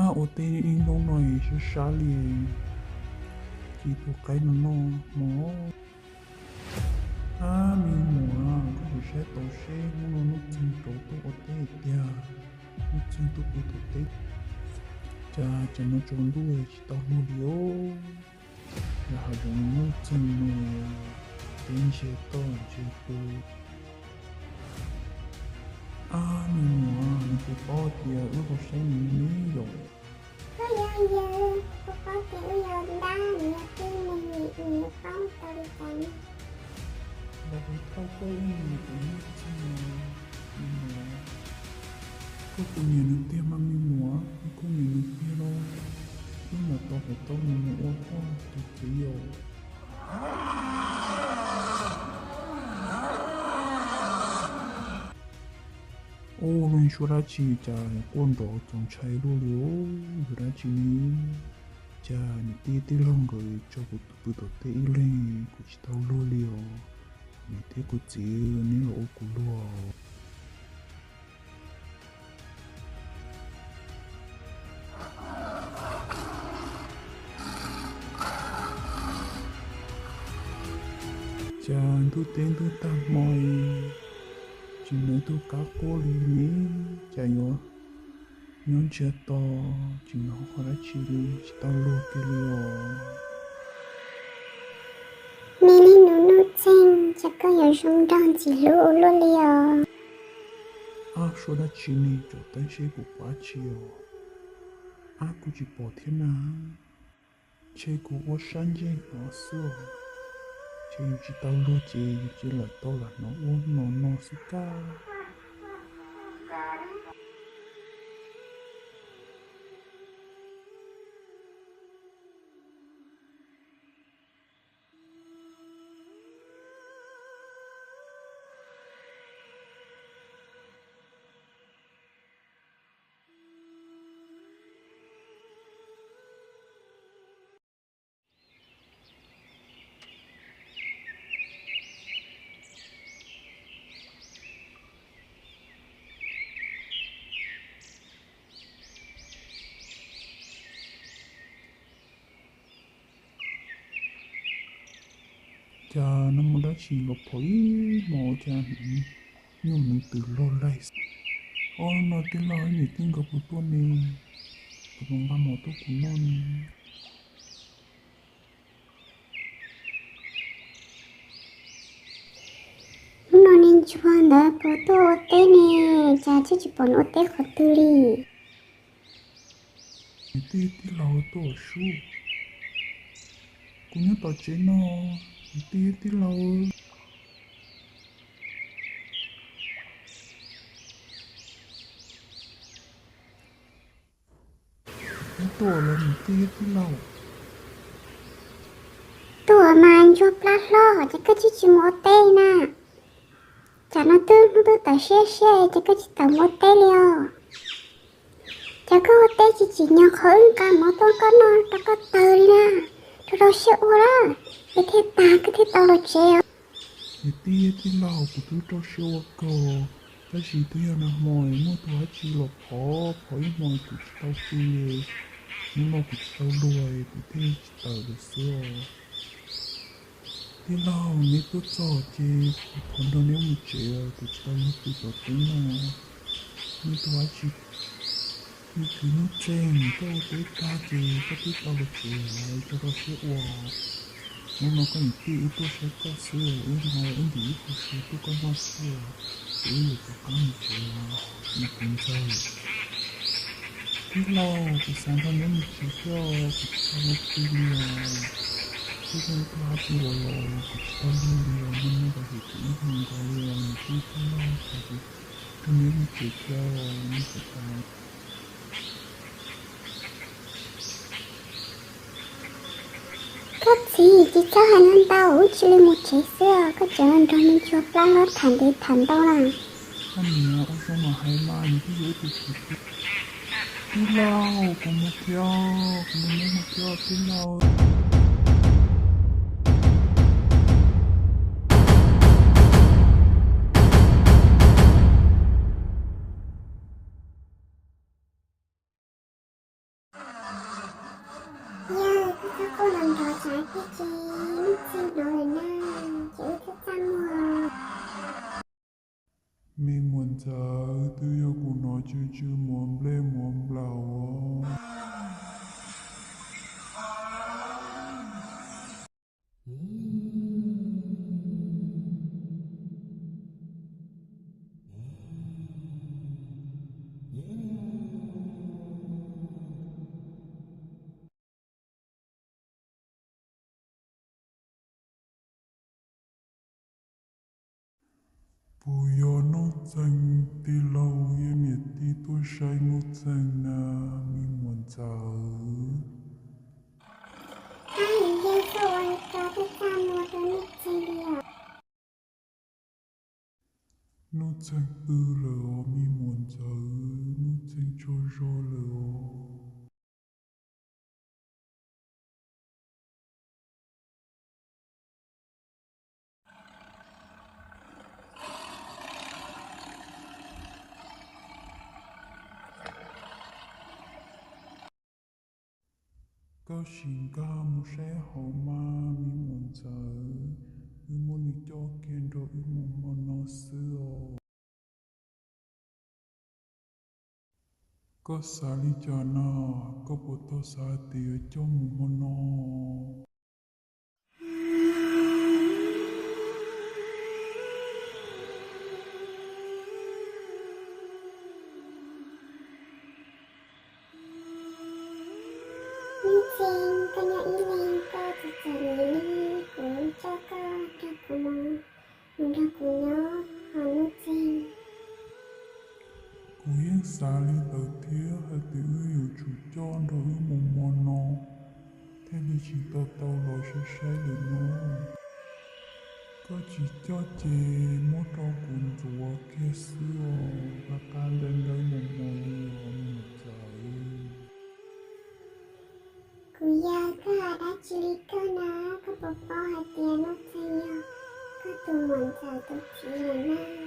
Ua teb ib hnub no sab sab li, ces tus qaib no noj mov. Ab, me muam, koj sim saib tau seb hnub no Nuj Txeeg rov tuaj ua teb tiag. Nuj Txeeg tuaj pw tom teb, cas tsam no tsaus ntuj tsis tau luag li os. Yog hav zoov Nuj Txeeg no, teb ntsiag toj ntsiag tu. Ab, me muam, nws puas paub tias wb los saib nws ne yom? Koj yog yawg, koj paub tias wb yog dab, nws yog tib neeg, nws yuav paub tau li cas ne? Los hu thauj koj ib nus tus Nuj Txeeg no, me muam. Koj puas nyiam nws tiag mas me muam? Koj nyiam nws tiag los wb mam tau kom tau nws mus ua koj tus txiv os. Ua, suab dab tsi cas quaj nrov txaus ntshai luaj li os? Yog dab tsi ne? Cas niam tij tij laug nkawd tso kuv pw tom teb ib leeg kuv tsis tau luag li os? Niam thiab kuv txiv neb los ua kuv luag. Cas ntuj teb ntuj tag hmo tsis hnov tus kab quaj li ne, cas yuav nyob ntsiag to, tsis hnov qhov dab tsi li, tsis tau luag kiag li os. Me leej nus Nuj Txeeg, cas koj yuav zoo nraug ntxim hlub ua luaj li os? Ab, suab dab tsi ne, tsom teeb seb kuv pom dab tsi os. Ab, kuv tsis pom thiab na. Ntshe kuv ua sab ntsej hnov xwb os. Ntshe yus tsis tau luag ces yus cia li tau lam hnov ua no no xwb kab. Cas no muaj dab tsi los phom ib hmo, cas nyuj nws twm log laig. Ob, no tij laug, niam tij nkawd puas tuaj ne? Kuv tus nqa mov tuaj kuv noj ne. Hnub no niag ntsuag ntawd puas tuaj ua teb ne? Cas twb tsis pom nws ua teb qhov twg li. Niam tij tij laug tuaj sub, kuv nyob tom tsev no, niam tij tij laug. Neb tuaj los niam tij tij laug? Tuaj mas ntsuag plab hlob, ces koj twb tsis mus ua teb na. Tsam no twb hnub twb tawm siab siab ces koj tsis tawm mus ua teb li os. Ces koj ua teb tsis tsim nyog qhov wb nqa mov tuaj koj noj rau koj tawg li na. Rau rau siab ua lawm, es thiaj tag koj thiaj tau los tsev os. Niam tij tij laug, kuv twb rau siab ua kawg, tab sis twb yog nag hmo muaj tus dab tsi los phov phov ib hmo kuv tsis tau pw li. Hnub no kuv tsis tau luag kuv thiaj tsis tawm lawm xwb os. Tij laug, neb tuaj txog ces kuv thov nrog neb mus tsev os, kuv tsis tau luag pw tom teb no. Muaj tus dab tsi, me kwv Nuj Txeeg, koj ua teb tag ces koj twb tau los tsev os, rau rau siab ua. Hnub no koj niam tij wb tuaj saib koj xwb, wb nqa ib ntim ib puas su tuaj koj noj xwb, ces wb yuav rov qab mus tsev os, me kwv ntxawg. Tij laug, kuv xav nrog neb mus tsev thiab, kuv tsis tau luag pw li os. Twb muaj ib tug dab tsi los los kuv tsis tau luag li os, hnub no kuv hais kuv ib hmo nkaus li os, niam tij tij laug, thov kuv nrog neb mus tsev thiab, neb puas tau? Koj txiv, tsis txhob hais no ntau, wb cia li mus tsev xwb os, koj tseem los nrog me ntsuag plab hlob tham ntev tham ntau na. Koj niam, ua zoo mas hais mas, nws twb yog ib tug txiv pw. Tij laug, kuv mus thiab, kuv mus neb mus thiab tij laug. Ntxawm, twb yog kuv hnov tsw tsw muag nplej muag nplaum os. Puas yog Nuj Txeeg tij laug, yog niam tij tuaj saib Nuj Txeeg na, me muam ntxawm? Ab, yog koj ua li ko twb txaj muag rau Nuj Txeeg li os. Nuj Txeeg pw lawm os me muam ntxawm, Nuj Txeeg tsaug zog lawm os. Koj sim nkag mus saib hauv mas me muam ntxawm, wb muab nws coj kiag nrog wb mus hmo no xwb os. Koj xav li cas na? Koj puas tau xav hais tias yuav coj mus hmo no? Nuj Txeeg, koj nyob ib leeg koj txom txom nyem li, kuv coj koj nrog kuv mus, mus nrog kuv nyob os Nuj Txeeg. Kuv yeej xav li ntawd thiab, hais tias wb yuav tsum coj nrog wb mus hmo no, thiaj li tsis tau tau los saib saib lawm no. Koj tsis coj ces muab rau kuv ntxuav kiag xwb os, qab qab ntev ntev mus mus li os me muam ntxawm. Kuv yawg, koj hais dab tsi li koj na? Koj puas paub hais tias Nuj Txeeg yog koj tus muam ntxawm tus txiv lawm na?